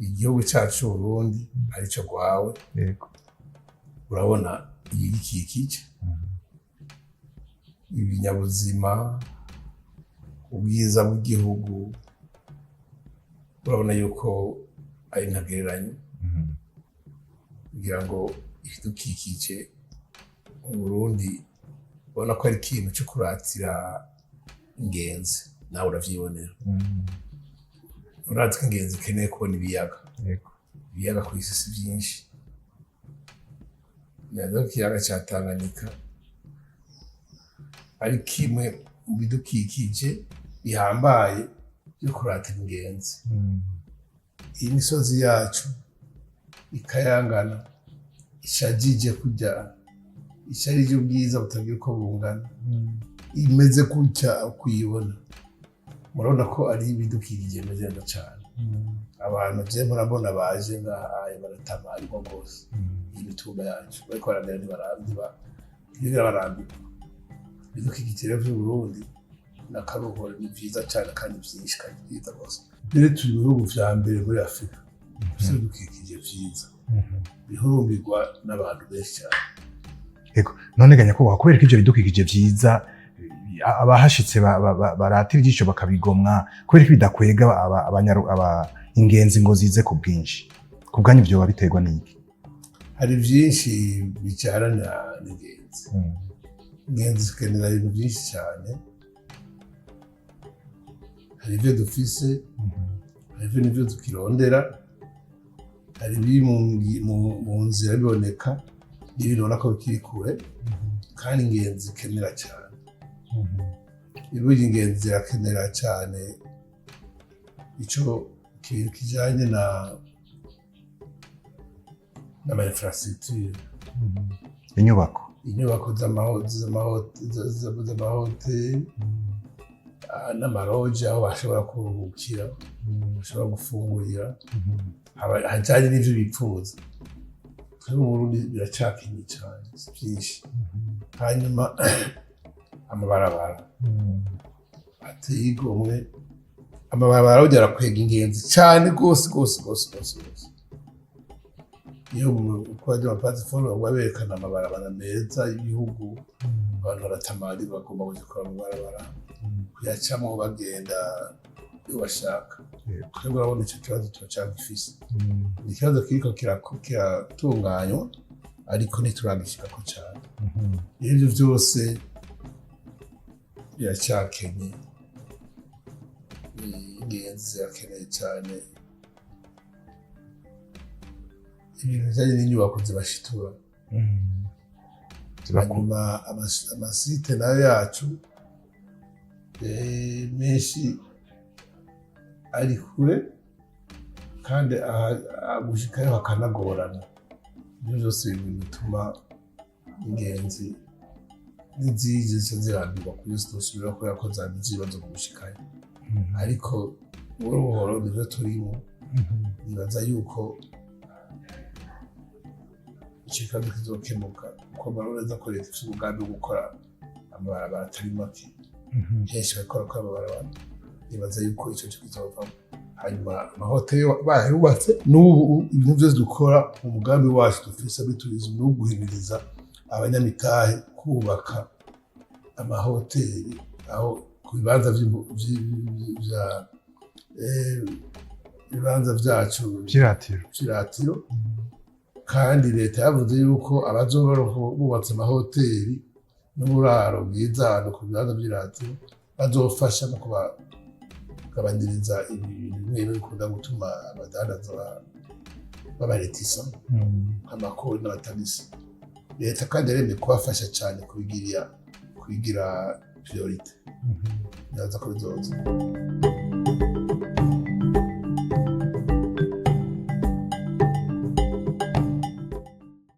Igihugu cyacu c'Uburundi arico rwawe. Urabona ibigikikije, ibinyabuzima, ubwiza bw'igihugu, urabona yuko ari ntagereranywa. Kugira ngo ibidukikije mu Burundi, ubona ko ari ikintu co kuratira ingenzi, nawe uravyibonera. Urazi ko ingenzi ikeneye kubona ibiyaga. Ibiyaga kw'isi si vyinshi. Neza ko ikiyaga ca Tanganyika ari kimwe mu bidukikije bihambaye vyo kuratira ingenzi. Iyi misozi yacu ikayangana, ishajije, kurya isharije, ubwiza butagira uko bungana, imeze gutya ukuyibona, murabona ko ari ibidukikije bimeze neza cane. Abantu je murabona baje ngaha baratamarirwa rwose iyi mitumba yacu, bariko baragenda ntibigera barambirwa. Ibidukikije rero vy'Uburundi n'akaruhore, ni vyiza cane kandi vyinshi kandi vyiza rwose. Mbere turi mu bihugu vya mbere muri Afurika bifise ibidukikije vyiza bihurumbirwa n'abantu benshi cane. Ego, none ga nyakubahwa, kubera ko ivyo bidukikije vyiza abahashitse baratira ijisho bakabigomwa, kubera ko bidakwega ingenzi ngo zize ku bwinshi, ku bwanyu vyoba biterwa n'iki? Hari vyinshi bijana n'ingenzi. Ingenzi zikenera ibintu vyinshi cyane. Hari ivyo dufise, hari ivyo nivyo tukirondera, hari ibiri mu nzira biboneka n'ibindi ubona ko bikiri kure. Kandi ingenzi ikenera cyane, burya ingenzi zirakenera cyane ico kintu kijanye n'ama infrastructure. Inyubako. Inyubako z'amahoteli n'ama lodge, aho bashobora kuruhukira, bashobora gufungurira, hajanye n'ivyo bipfuza. Twebwe mu Burundi biracakenye cane, si vyinshi. Hanyuma amabarabara ateye igomwe, amabarabara burya arakwega ingenzi cane rwose rwose rwose rwose rwose. Iyo uko bajya ama plateforme baguma berekana amabarabara meza y'ibihugu, abantu baratamari, bagomba kuja kuraba amabarabara, kuyacamwo bagenda iyo bashaka. Twebwe urabona ico kibazo turacagifise. Ni ikibazo kiriko kiratunganywa, ariko ntituragishikako cane. Ivyo vyose biracakenye. Ingenzi zirakeneye cane ibintu bijanye n'inyubako zibashitura. Hanyuma ama site nayo yacu menshi ari kure, kandi gushikayo hakanagorana. Ivyo vyose biri bituma ingenzi n'izije zica zirambirwa kuri zitosubira, kubera ko zagize ibibazo mu gushikayo. Ariko buhoro buhoro nivyo turimo. Nibaza yuko ico kibazo kizokemuka, kuko murabona neza ko leta ifise umugambi wo gukora amabarabara atari make. Henshi bariko barakora amabarabara. Nibaza yuko ico co kizovamwo. Hanyuma amahoteli bayubatse n'ubu, ibintu vyose dukora, umugambi wacu dufise muri tourisme ni uwo guhimiriza abanyamitahe kubaka amahoteli aho ku bibanza vya ibibanza vyacu vy'iratiro. Vy'iratiro. Kandi leta yavuze yuko abazoba bubatse amahoteli n'uburaro bwiza ahantu ku bibanza vy'iratiro bazofasha mu kubagabaniriza ibintu bimwe bimwe bikunda gutuma abadandaza babaretisa, amakori n'amatagisi. Leta kandi yaremeye kubafasha cane kubigira priorité. Nibaza ko bizoza.